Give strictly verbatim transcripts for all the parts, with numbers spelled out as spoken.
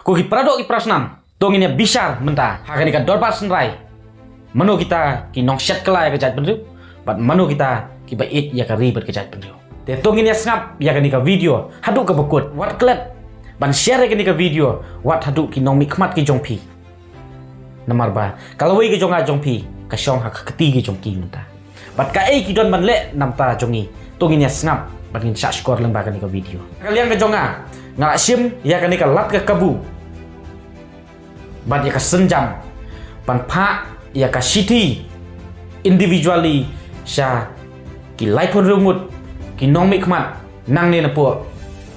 Ko ki paradoh ki parasnam, to ngin ïa bishar mynta ha kane ka dorbar synrai. Mano kita ki nongshet kylla ïa ka jaitbynriew, bad mano kita kiba ïeit ïa ka ri bad ka jaitbynriew. Te to ngin ïa sngap ïa kane ka video haduh kaba kut, wat klet ban share ïa kane ka video wat haduh ki nongmihkhmat ki jong phi. Namar ba ka lawei ka jong nga jong phi ka shong ha ka kti ka jong ki mynta. Bad kaei ki don ban leh namta jong ngi, to ngin ïa sngap bad ngin shah shkor lyngba kane ka video. Ka liang ka jong nga, nga la shim ïa kane ka lad ka kabu bad ïa ka synjam ban phah ïa ka shithi individually sha ki laiphew hynriew ngut ki nongmihkhmat nangne napoh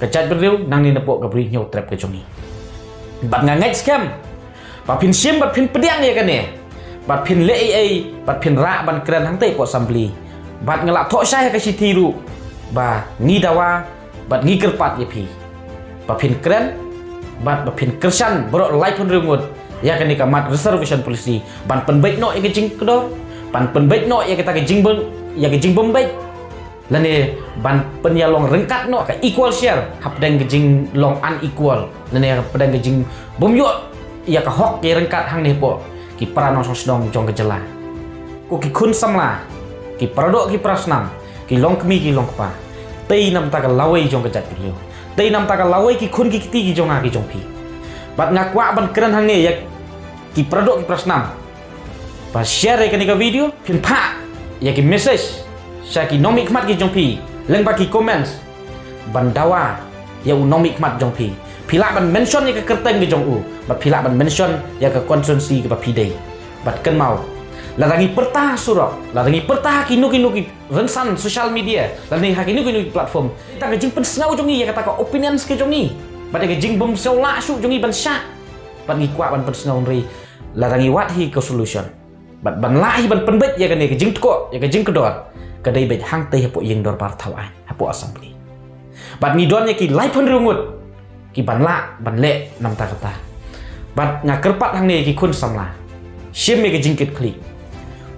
ka jaitbynriew, nangne napoh ka Bri Hynñiewtrep ka jong ngi. Bad nga ngeit skhem ba phin shim bad phin pdiang ïa kane, bad phin leh ei ei, bad phin rah ban kren hangtei hapoh assembly. Bad nga la thoh shai ha ka shithi ruh ba ngi dawa bad ngi kyrpad ïa phi ba phin kren bad ba phin kyrshan baroh laiphew hynriew ngut ïa kane ka mat reservation policy, ban pynbeit noh ïa ka jingkdor, ban pynbeit noh ïa kata ka jingbym, ïa ka jingbymbeit, lane ban pynïalong ryngkat noh ka equal share hapdeng ka jinglong unequal, lane hapdeng ka jingbym ïoh ïa ka hok ïa ryngkat hangne hapoh ki para nongshong shnong jong ka jylla. Ko ki khun samla, ki paradoh ki parasnam, ki longkmie ki longkpa, tei namta ka lawei jong ka jaitbynriew, tei namta ka lawei ki khun ki kti ki jong nga ki jong phi. Bad nga kwah ban kren hangne ïa ki paradoh ki parasnam ba share ïa kane ka video, phin phah ïa ki message sha ki nongmihkhmat ki jong phi lyngba ki comments, ban dawa ïa u nongmihkhmat jong phi. Phi lah ban mention ïa ka kyrteng ka jong u, bad phi lah ban mention ïa ka constituency kaba phi dei. Bad kynmaw, lada ngi pyrta surok, lada ngi pyrta kino kino ki rynsan social media, lada ngi ha kino kino ki platform, tang ka jingpynsngew jong ngi ïa kata ka opinions ka jong ngi, bad ïa ka jingbym sngewlah shuh jong ngi ban shah. Bad ngi kwah ban pynsngew, hynrei lada ngi wad hi ka solution bad ban lah hi ban pynbeit ïa kane ka jingtkoh, ïa ka jingkdor, ka dei beit hangtei hapoh ïing dorbar thaw aiñ, hapoh assembly. Bad ngi don ïa ki laiphew hynriew ngut ki ban lah ban leh namta kata. Bad nga kyrpad hangne ïa ki khun samla, shim ïa ka jingkitkhlieh,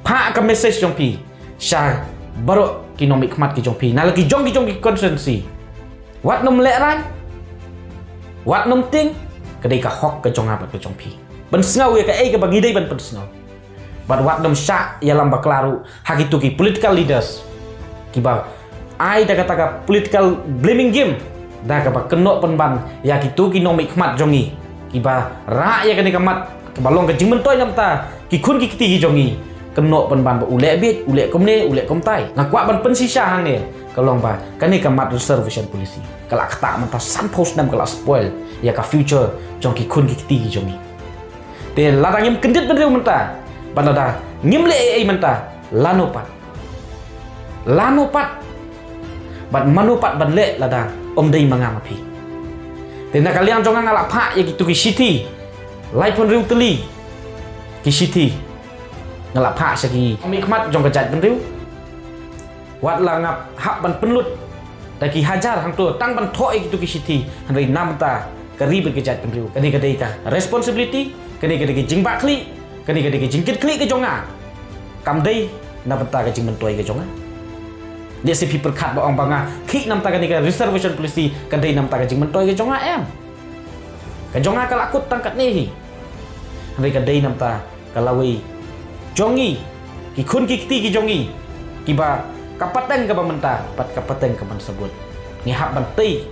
phah ka message jong phi sha baroh ki nongmihkhmat ki jong phi na la ki jong ki jong ki constituency. Wat nym lehraiñ, wat nym tieng, ka dei ka hok ka jong nga bad ka jong phi. Pynsngew ïa kaei kaba ngi dei ban pynsngew. Bad wat nym shah ïalam bakla ruh ha kito ki political leaders kiba ai da kata ka political blaming game, da kaba kynnoh pynban ïa kito ki nongmihkhmat jong ngi kiba rah ïa kane ka mat kaba long ka jingmyntoi namta ki khun ki kti ki jong ngi. Kynnoh pynban ba u leh bieit, u leh kumne, u leh kumtai. Nga kwah ban pynshisha hangne ka long ba kane ka mat reservation policy ka la ktah mynta sanphew snem, ka la spoil ïa ka future jong ki khun ki kti ki jong ngi. Te lada ngim kyndit bynriew mynta, bad lada ngim leh ei ei mynta, lano pat? Lano pat? Bad mano pat ban leh lada ym dei ma nga ma phi? Te na ka liang jong nga, nga la phah ïa kito ki shithi, laiphew hynriew tylli ki shithi nga la phah sha ki mihkhmat jong ka jaitbynriew. Wat la nga hap ban pynlut da ki hajar hangto tang ban thoh ïa kito ki shithi, hynrei namta ka ri bad ka jaitbynriew, kane ka dei ka responsibility, kane ka dei ka jingbakla, kane ka dei ka jingkitkhlieh ka jong nga. Kam dei na bynta ka jingmyntoi ka jong nga. Lehse phi pyrkhat ba ong ba nga khih namta kane ka reservation policy ka dei namta ka jingmyntoi ka jong nga, em. Ka jong nga ka la kut tang katne hi. Hynrei ka dei namta ka lawei jong ngi, ki khun ki kti ki jong ngi, kiba ka pateng kaba mynta bad ka pateng ka ban sabut, ngi hap ban tei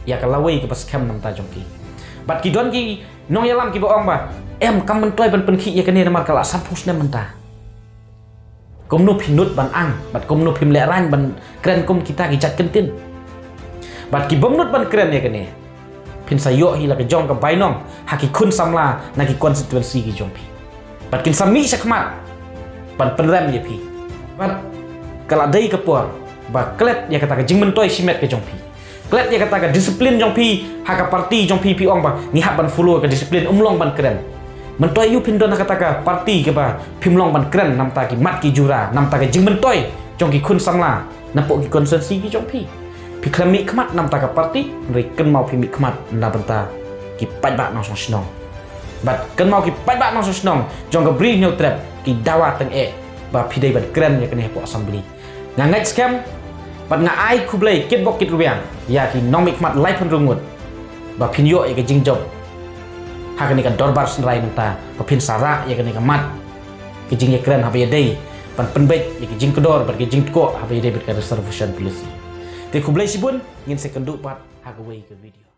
ïa ka lawei kaba skhem namta jong ki. Bad ki don ki nongïalam kiba ong ba, em, kam myntoi ban pynkhih ïa kane namar ka la sanphew snem mynta. Kumno phi nud ban ang, bad kumno phim lehraiñ ban kren kum kita ki jait kyntien? Bad ki bym nud ban kren ïa kane, phin sa ïoh hi la ka jong ka bainong ha ki khun samla na ki constituency ki jong phi. Bad kin sa mih shakhmat ban pynrem ïa phi. Bad ka la dei ka por ba klet ïa kata ka jingmyntoi shimet ka jong phi. Klet ïa kata ka disiplin jong phi ha ka parti jong phi, phi ong ba ngi hap ban follow ka disiplin, ym long ban kren. Myntoi ïoh phin don ha kata ka parti kaba phim long ban kren namta ki mat ki jura, namta ka jingmyntoi jong ki khun samla napoh ki constituency ki jong phi. Phi khlem mihkhmat namta ka parti, hynrei kynmaw phi mihkhmat na bynta ki paidbah nongshong shnong. Bad kynmaw ki paidbah nongshong shnong jong ka Bri Hynñiewtrep ki dawa tyngeh ba phi dei ban kren ïa kane hapoh assembly. Nga ngeit skhem bad nga ai khublei kitbok kitrwiang ïa ki nongmihkhmat laiphew hynriew ngut ba phin ïoh ïa ka jingjop kane ka dorbar synrai mynta ba phin sa rah ïa kane ka mat ka jingïakren haba ïadei ban pynbeit ïa ka jingkdor bad ka jingtkoh haba ïadei bad ka reservation policy. Te khublei shibun, ngin sa ïakynduh pat ha kawei ka video.